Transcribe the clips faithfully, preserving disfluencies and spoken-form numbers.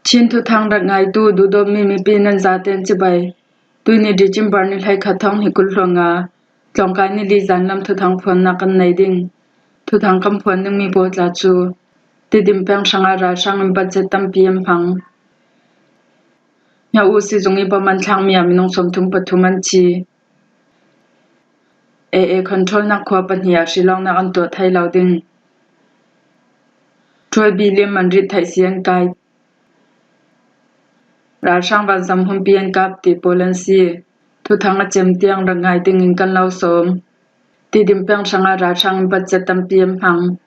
Chin thuthang rak ngaitu duhdawtmi mipi nan zaten cibai. Tuini December ni hleikhat thawng hnih kul hluanga tlawngkai ni li zanlam thuthang phuannak kan nei ding. Thuthang kan phuan dingmi pawl tla cu Tidim peng hrangah ralhrang in budget tampi an hmang. Hmio U sizung i bom an thlakmi ah minung sawmthum pathum an thi. A A controlnak khua pahnih ah hrilawknak an tuah thei lo ding. Tual bi liam an rit theih si an kai. Ralhrang vanzam humpi an kap ti pawl an si. Thuthang a cem tiang rak ngai dingin kan lo sawm. Tidim peng hrangah ralhrang in budget tampi an hmang.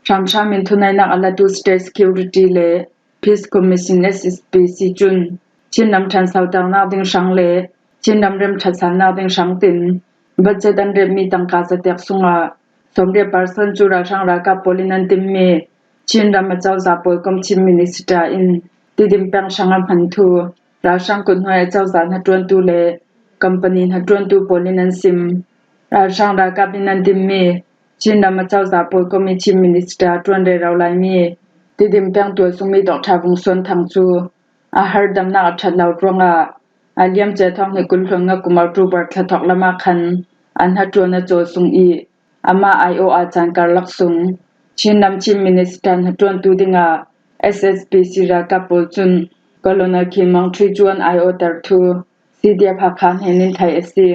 Hramhram in thuneihnak a latu State Security le Peace Commission, S S P C cun Chin ram ṭhansoternak ding hrang le Chin ram remṭhatsalnak ding hrang tin budget an remmi tangka zatek sungah sawmriat percent cu ralhrang ralkap pawl in an timmi Chin ram acozah pawlkom Chief Minister in Tidim peng hrang a hman thu ralhrang kuthnuai acozah hnaṭuantu le company hnaṭuantu pawl in an sim. Ralhrang ralkap in an timmi Chin ram acozah pawlkom i Chief Minister ṭuan rero laimi Tidim peng tualsungmi Doctor Vung Suan Thang cu a har damnak a ṭhat lo ruangah a liamcia thawng hnih kul hluanga kum October thla thawk lamah khan a hnaṭuan a cawl sung i amah aiawh ah caan karlak sung Chin ram Chief Minister hnaṭuantu dingah S S P C ralkap pawl cun Colonel Khin Maung Htwe cu an aiawhter thu C D F Hakha hnen in theih a si.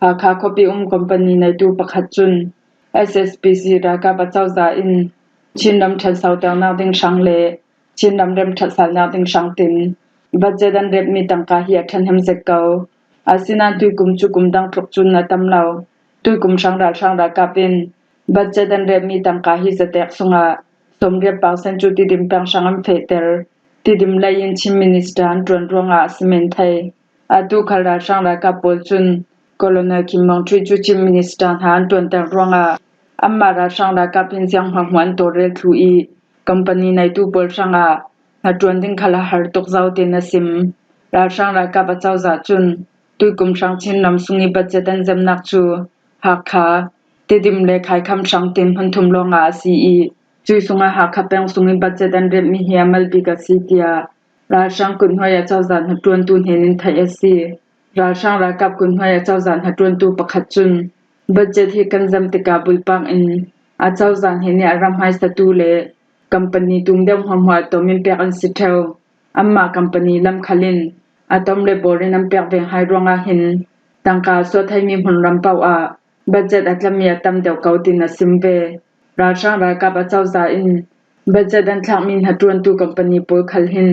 Hakha khuapi um company neitu pakhat cun S S P C ralkap acozah in Chin ram ṭhansoternak ding hrang le Chin ram remṭhatsalnak ding hrang tin budget an remmi tangka hi a ṭhahnem zet ko. Asinain tuikum cu kum dang tluk cun a tam lo. Tuikum hrang ralhrang ralkap in budget an remmi tangka hi zatek sungah sawmriat percent cu Tidim peng hrang an fehter. Tidim lei in Chief Minister an ṭuan ruangah a si men thei. Atu khal ralhrang ralkap pawl cun Colonel Khin Maung Htwe cu Chief Minister hna an ṭuanter ruangah anmah ralhrang ralkap hin ziang hmuahhmuah an tawlrel thlu i company neitu pawl hrangah hnaṭuan ding khal a har tuk zo, tin a sim. Ralhrang ralkap acozah cun tuikum hrang Chin ram sung i budget an zemnak cu Hakha, Tidim le Khaikham hrang tin hmun thum lawngah a si i, cui sungah Hakha peng sung i budget an remmi hi a mal bik a si, tiah ralhrang kuthnuai acozah hnaṭuantu hnen in theih a si. Ralhrang ralkap kuthnuai acozah hnaṭuantu pakhat cun budget hi kan zam tikah bulpak in acozah hnen i a ram hmaisatu le company tum deuh hmuahhmuah a tom in pek an si ṭheu. Anmah company lam khal in a tom le bawr in an pek veng hai ruangah hin tangka a suah theimi hmunram paoh ah budget a tlami a tam deuh ko, tin a sim ve. Ralhrang ralkap acozah in budget an thlakmi hnaṭuantu company pawl khal hin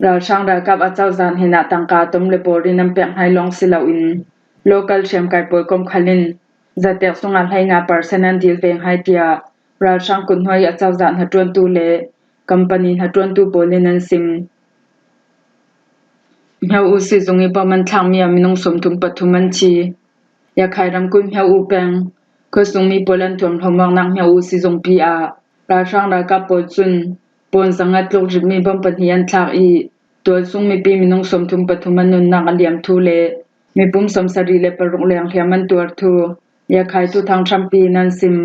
ralhrang ralkap acozah hnenah tangka a tom le bawr in an pek hai lawng si loin local hriamkai pawl kom khal in zatek sungah hleinga percent an dil veng hai, tiah ralhrang kuthnuai acozah hnaṭuantu le company hnaṭuantu pawl in an sim. Hmio U sizung i bom an thlakmi ah minung sawmthum pathum an thi. Yakhai ramkulh Hmio U peng khuasungmi pawl an tuam hlo muaknak Hmio U sizungpi ah ralhrang ralkap pawl cun pawn zanga tluk ritmi bom pahnih an thlak i tualsung mipi minung sawmthum pathum an nunnak a liam thu le mipum sawmsarih le paruk leng hliam an tuar thu Yakhai thuthang hrampi in an sim.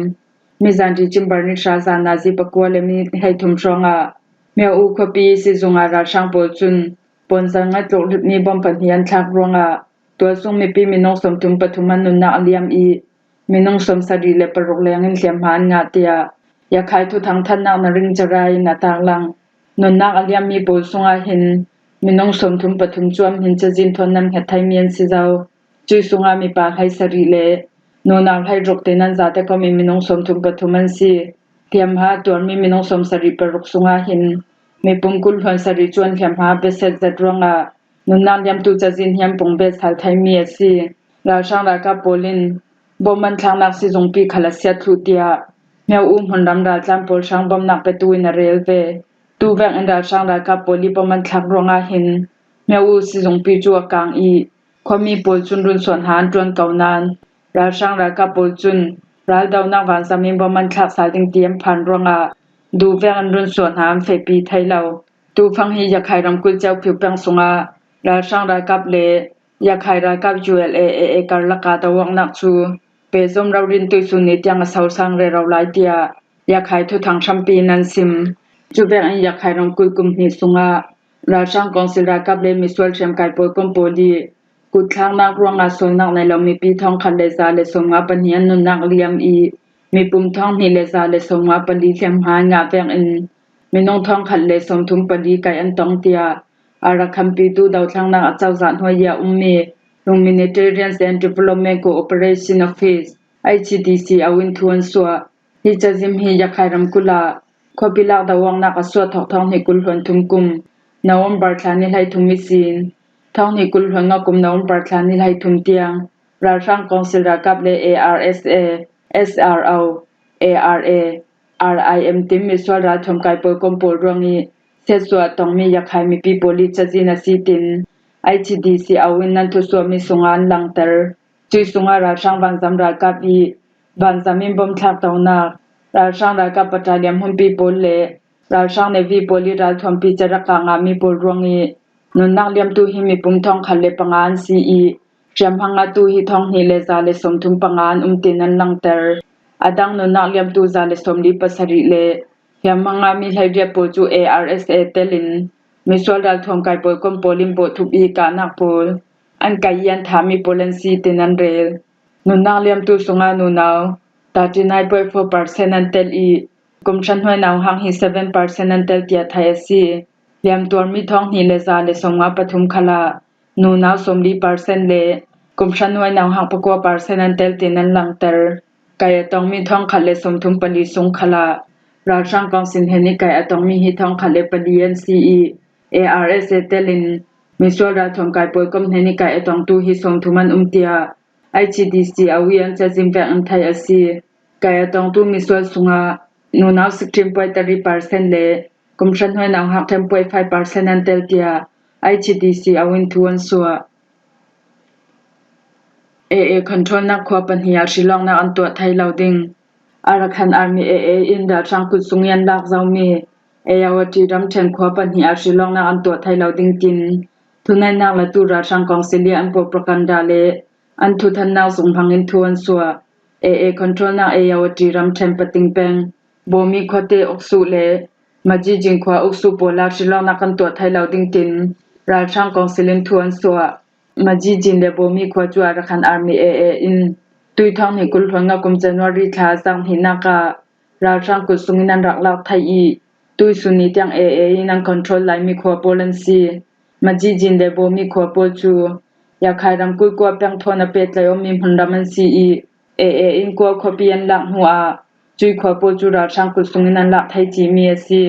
Mizan December ni hra zan nazi pakua le minit hleithum hrawngah Hmio U khuapi sizung ah ralhrang pawl cun pawn zanga tluk ritmi bom pahnih an thlak ruangah tualsung mipi minung sawmthum pathum an nunnak a liam i minung sawmsarih le paruk leng in hliamhma an ngah, tiah Yakhai thuthang thannak na ring carai in a tarlang. Nunnak a liammi pawl sungah hin minung sawmthum pathum cu an hmin cazin thawn nan hnget theimi an si zo. Cui sungah mipa hleisarih le nunau hleiruk te nan zate kom in minung sawmthum pathum an si. Hliamhma a tuarmi minung sawmsarih paruk sungah hin mipum kul hluan sarih cu an hliamhma a beset zet ruangah nunnak liamtu cazin hi an pung bet sal theimi a si. Ralhrang ralkap pawl in bom an thlaknak sizungpi khal a siat thluh, tiah Hmio U hmunram raltlan pawl hrang bomnak petu in a rel ve. Tuvek in ralhrang ralkap pawl i bom an thlak ruangah hin Hmio U sizungpi cu a kang i khuami pawl cun runsuah hna an ṭuan ko nain ralhrang ralkap pawl cun raldonak vanzam in bom an thlak sal ding ti an phan ruangah duhvek in runsuah hna an fehpi thei lo. Tufang hi Yakhai ramkulh Ceukhiu peng sungah ralhrang ralkap le Yakhai ralkap U L A A A karlak ah doawknak cu pehzom rori in tuihsun ni tiang a sosang rero lai, tiah Yakhai thuthang hrampi in an sim. Cuvek in Yakhai ramkulh kum hnih sungah Ralhrang Kawngsil ralkap le misual hriamkai pawl kom pawl i kutthlaknak ruangah sualnak nei lo mipi thawngkhat le za le sawmnga pahnih an nunnak liam i mipum thawng hnih le za le sawmnga pali hliamhma an ngah vekin minung thawngkhat le sawmthum pali kaih an tong, tiah Arakan pitu dothlennak a cozah hnuai ah ummi Humanitarian and Development Cooperation Office, H D C O in thu an suah. Hi cazim hi Yakhai ramkulh ah khuapi lak do awknak a suah thawk thawng hnih kul hluan thum kum November thla ni hlei thum ihsin thawng hnih kul hluan nga kum November thla ni hlei thum tiang ralhrang kawngsil ralkap le A R S A, S R O, A R A, R I M tim misual ralthuam kai pawl kom pawl ruang i siatsuah tongmi Yakhai mipi pawl i cazin a si tin H D C O in an thusuahmi sungah an langter. Cui sungah ralhrang vanzam ralkap i vanzam in bom thlak tonak, ralhrang ralkap battalion hmunpi pawl le ralhrang navy pawl i ralthuampi carak ah ngahmi pawl ruang i nunnak liamtu hi mipum thawngkhat le panga an si i hriamhma ngahtu hi thawng hnih le za le sawmthum panga an um tin an langter. A dang nunnak liamtu za le sawmli pasarih le hriamhma ngahmi hleiriat pawl cu A R S A telin misual ralthuam kai pawl kom pawl in bawhthup i kahnak pawl an kai i an thahmi pawl an si tin an rel. Nunnak liamtu sungah nunau thirty nine point four percent an tel i kum hranhnuai nauhak hi seven percent an tel tiah theih a si. Liamtuarmi thawng hnih le za le sawmnga pathum khal ah nunau sawmli percent le kum hranhnuai nauhak pakua percent an tel tin an langter. Kai a tongmi thawngkhat le sawmthum pali sung khal ah ralhrang kawngsil hnen i kai a tongmi hi thawngkhat le pali an si i A R S A telin misual ralthuam kai pawl kom hnen i kai a tongtu hi sawmthum an um tiah H D C O i an cazin vek in theih a si. Kai a tongtu misual sungah nunau sixteen point three percent le kum hranhnuai nauhak ten point five percent an tel tiah H D C O in thu an suah. A A control nak khua pahnih ah hrilawknak an tuah thei lo ding. Arakan Army A A in ralhrang kut sung i an lak zomi Ayawati ramṭhen khua pahnih ah hrilawknak an tuah thei lo ding tin thuneihnak latu ralhrang kawngsil i an propaganda le an thuthannak zung hmangin thu an suah. A A control nak Ayawati ramṭhen pating peng Bomi khuate Uksu le Majijin khua Uksu pawl ah hrilawknak kan tuah thei lo ding tin ralhrang kawngsil in thu an suah. Majijin le Bomi khua cu Arakan Army A A in tui thawng hnih kul hluan nga kum January thla zak hnihnak ah ralhrang kut sungin an rak lak thei i tui sun ni tiang A A in an control laimi khua pawl an si. Majijin le Bomi khua pawl cu Yakhai ramkulh kua peng thawn a pet tlaih awmi hmunram an si i A A in kua khuapi an lak hnu ah cui khua pawl cu ralhrang kut sungin an lak thei cimi a si.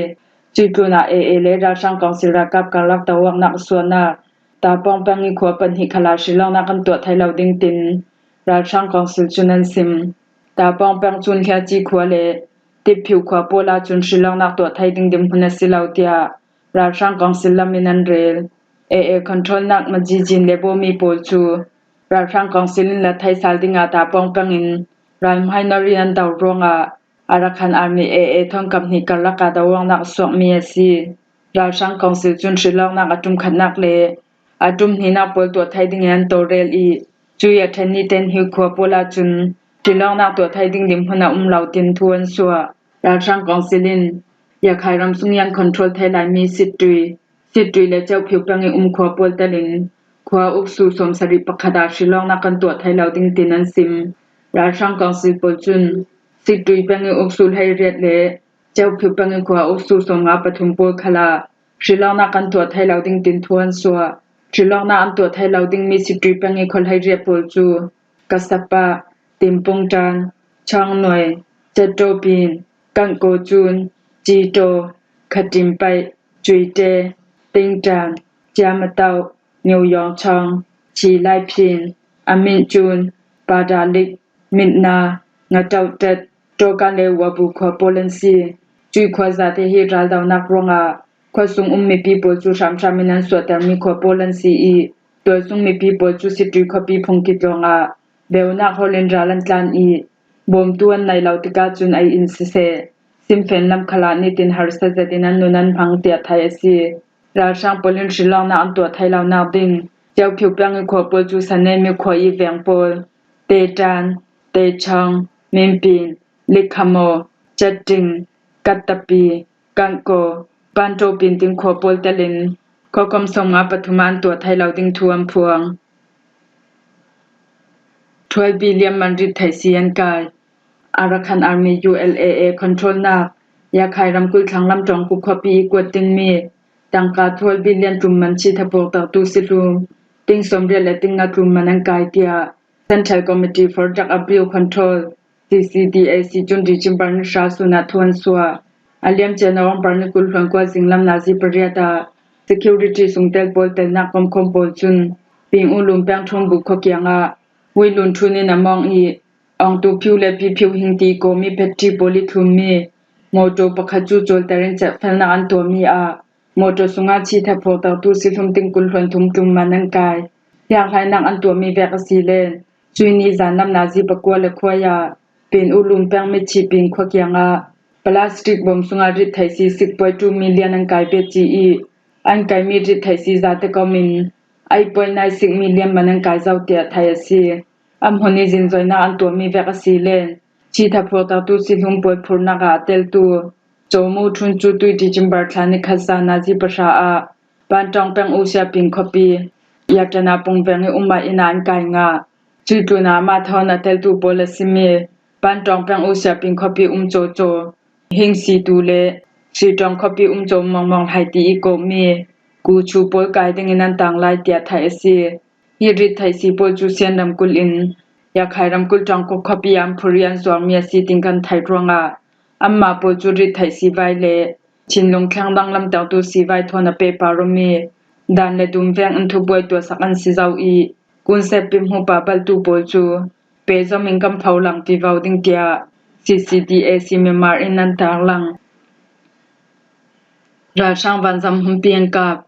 Cui tlunah A A le ralhrang kawngsil ralkap karlak to awknak a suahnak Tapawng peng i khua pahnih khal ah hrilawknak kan tuah thei lo ding tin ralhrang kawngsil cun an sim. Tapawng peng cun Hliaci khua le Tipphiu khua pawl ah cun hrilawknak tuah thei ding dinhmun a si lo tiah ralhrang kawngsil lam in an rel. A A control nak Majijin le Bomi pawl cu ralhrang kawngsil in la thei sal dingah Tapawng peng in ralhmai nor in an do ruangah Arakan Army A A thawnkam hnih karlak ah do awknak a suakmi a si. Ralhrang kawngsil cun hrilawknak a ṭum khatnak le a ṭum hnihnak pawl tuah thei dingin an tawlrel i cui a ṭhen ni ten hi khua pawl ah cun hrilawknak tuah thei ding dinhmun a um lo tin thu an suah. Ralhrang kawngsil in Yakhai ram sung i an control thei laimi Sittui, Sittui le Ceuhphiu peng i um khua pawl telin khua Uksu sawmsarih pakhat ah hrilawknak kan tuah thei lo ding tin an sim. Ralhrang kawngsil pawl cun Sittui peng i Uksu hleiriat le Ceuhphiu peng i khua Uksu sawmnga pathum pawl khal ah hrilawknak kan tuah thei lo ding tin thu an suah. Hrilawknak an tuah thei lo dingmi Sittui peng i khua hleiriat pawl cu Kasapa, Timpungtan, Chawngnuai, Cetopin, Kankocun, Cito, Khatimpai, Cuite, Tingtan, Ciamatau, New Yawng Chawng, Chi Laiphin, Amincun, Padalik, Mitna, Ngatautet, Tokan le Wabu khua pawl an si. Cui khua zate hi raldonak ruangah khuasung um mipi pawl cu hramhram in an suahtermi khua pawl an si i tualsung mipi pawl cu Sittui khuapi phungki tlawngah beunak hawl in ral an tlan i bawmtu an nei lo tikah cun ei in siseh, Simfen lam khal ah nitin harsa zetin an nun an hmang tiah theih a si. Ralhrang pawl in hrilawknak an tuah thei lonak ding Ceuhphiu peng i khua pawl cu Sanemi khua i veng pawl, Tetan, Techong, Minpin, Likhamo, Chatting, Kattapi, Kanko, Panto Pinting khua pawl telin COCOM sawmnga pathum ah an tuah thei lo ding thu an phuang. Twelve billion man rit theih si an kai. Arakan Army, U L A A, control nak Yakhai ramkulh thlanglam Taungkuk khuapi i kuat dingmi tangka twelve billion tlum man chithapuak taktu sihlum ting sawmriat le ting nga tlum man an kai, tiah Central Committee for Drug Abuse Control, C C D A C, cun December ni hra sun ah thu an suah. A liamcia November ni kul hluan kua zinglam nazi pariat ah security sungtel pawl telnak komkhawm pawl cun Ping U Lum peng Ṭhung Bu khua kiangah Hui Lun Ṭhun in a mawng i, Aung Tu Phiu le Pi Phiu Hing ti kawmi phetṭi pawl i thlummi mawṭaw pakhat cu cawlter in cehfelnak an tuahmi ah mawṭaw sungah chithapuak taktu sihlum ting kul hluan thum tlum man an kai. Thianghlainak an tuahmi vek a si le cui ni zanlam nazi pakua le khuai ah Pin U Lum peng Mitchi Pin khua kiangah plastic bawm sungah rit theih si six point two million an kai ve ci i, an kaimi rit theih si zate kom in eight point nine six million man an kai zo tiah theih a si. A hmun i zinzoinak an tuahmi vek a si le chithapuak taktu sihlum pawl phurnak ah a teltu Cawmu Ṭhun cu tui December thla ni khat zan nazi pahra ah Pantawng peng U Sia Pin khuapi Yatana Pung veng i um ah inn ah an kai ngah. Cui tlun ah amah thawn a teltu pawl a simi Pantawng peng U Sia Pin khuapi um cawcaw Hing Si Tu le Sui Ṭawng khuapi um caw Mawngmawng Hlai ti i kawmi Ku Chu pawl kai dingin an tang lai tiah theih a si. Hi rit theih si pawl cu Sian ramkulh in Yakhai ramkulh Taungkuk khuapi ah an phur i an zuarmi a si, tin kan theih ruangah anmah pawl cu rit theih sivai le thinlung thleng danglam taktu sivai thawn a pehpar awmi dan le dum veng in thubuai tuahsak an si zo i, kunsep pimhmupa baltu pawl cu pehzom in kan pho lang vivo ding tiah C C D A C Myanmar in an tarlang. Ralhrang vanzam humpi an kap.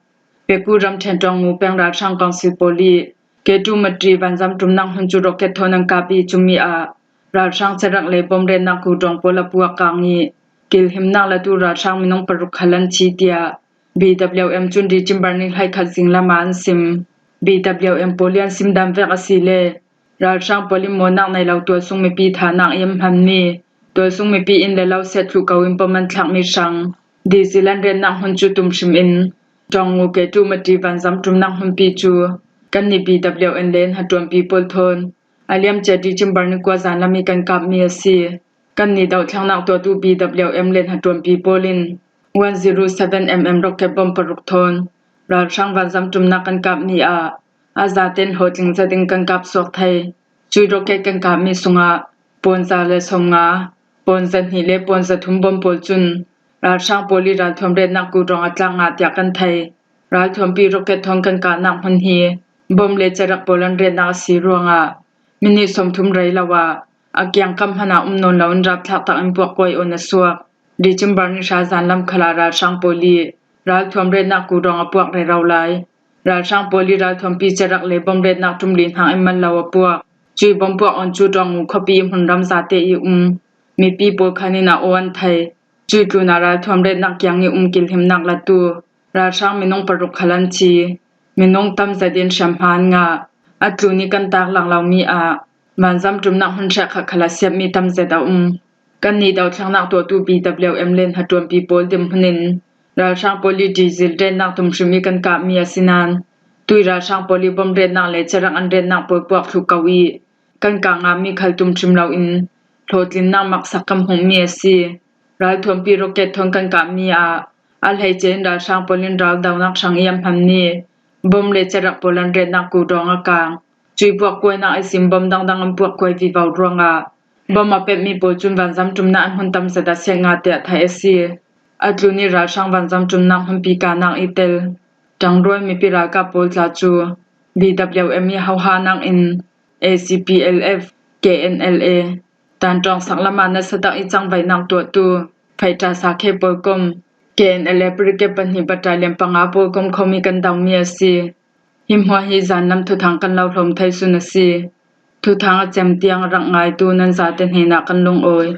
Peku ramṭhen Ṭawngngu peng ralhrang kawngsil pawl i Ketu Mati vanzam ṭumnak hmun cu rocket thawn an kap i, cumi ah ralhrang cerek le bom retnak kudawng pawl a puak kang i, kilhimnak latu ralhrang minung paruk khal an thi tiah B W M cun December ni hleikhat zinglam ah an sim. B W M pawl i an sim dan vek a si le ralhrang pawl in mawhnak nei lo tualsung mipi thahnak i an hmanmi tualsung mipi inn le lo set thluh ko in bom an thlakmi hrang diesel an retnak hmun cu tum hrim in Ṭawngngu Ketu Mati vanzam ṭumnak hmunpi cu kannih B W M le hnaṭuanpi pawl thawn a liamcia December ni kua zanlam i kan kapmi a si. Kannih dohthlengnak tuahtu B W M le hnaṭuanpi pawl in one zero seven M M rocket bom paruk thawn ralhrang vanzam ṭumnak kan kapmi ah a zaten hlawhtling zat in kan kap suak thei. Cui rocket kan kapmi sungah pawnza le sawmnga, pawnza hnih le pawnza thum bom pawl cun ralhrang pawl i ralthuam retnak kudawng a tlak ngah tiah kan thei. Ralthuampi rocket thawn kan kahnak hmun hi bom le cerek pawl an retnak a si ruangah minit sawmthum rei lo ah a kiangkap hmanh ah um nawn loin rapthlak tak in puak kuai awn a suak. December ni hra zanlam khal ah ralhrang pawl i ralthuam retnak kudawng a puak rero lai. Ralhrang pawl i ralthuampi cerek le bom retnak ṭumli hnak in mal lo a puak. Cui bom puak awn cu Ṭawngngu khuapi i hmunram zate i um mipi pawl khan in a aw an thei. Cui tlun ah ralthuam retnak kiang i um kilhimnak latu ralhrang minung paruk khal an thi. Minung tam zat in hriamhma an ngah. A tlun i kan taklang lomi ah vanzam ṭumnak hmun hrekkhat khal a siatmi tam zat a um. Kannih dohthlengnak tuahtu B W M le hnaṭuanpi pawl dinhmun in ralhrang pawl i diesel retnak tum hrim i kan kahmi a si nain tui ralhrang pawl i bom retnak le cerek an retnak pawl puak thluh ko i kan kah ngahmi khal tum hrim loin hlawhtlinnak maksak kan hmuhmi a si. Ralthuampi rocket thawn kan kahmi ah a hleice in ralhrang pawl in raldonak hrang i an hmanmi bom le cerek pawl an retnak kudawng a kang. Cui puak kuainak ihsin bom dangdang an puak kuai vivo ruangah bom a pepmi pawl cun vanzam ṭumnak an hmun tam zat ah siat ngah tiah theih a si. A tlun i ralhrang vanzam ṭumnak hmunpi kahnak i tel ṭangrual mipi ralkap pawl tla cu B W M i hohanak in A C P L F, K N L A, Tanṭawng saklam ah nasa tak i cangvaihnak tuahtu Phaita Sakhe pawl kom, K N L A Brigade pahnih battalion panga pawl kom khomi kan domi a si. Hi hmuah hi zanlam thuthang kan lo hlawm thei sun a si. Thuthang a cem tiang rak ngaitu nan zate hnenah kan lungawi.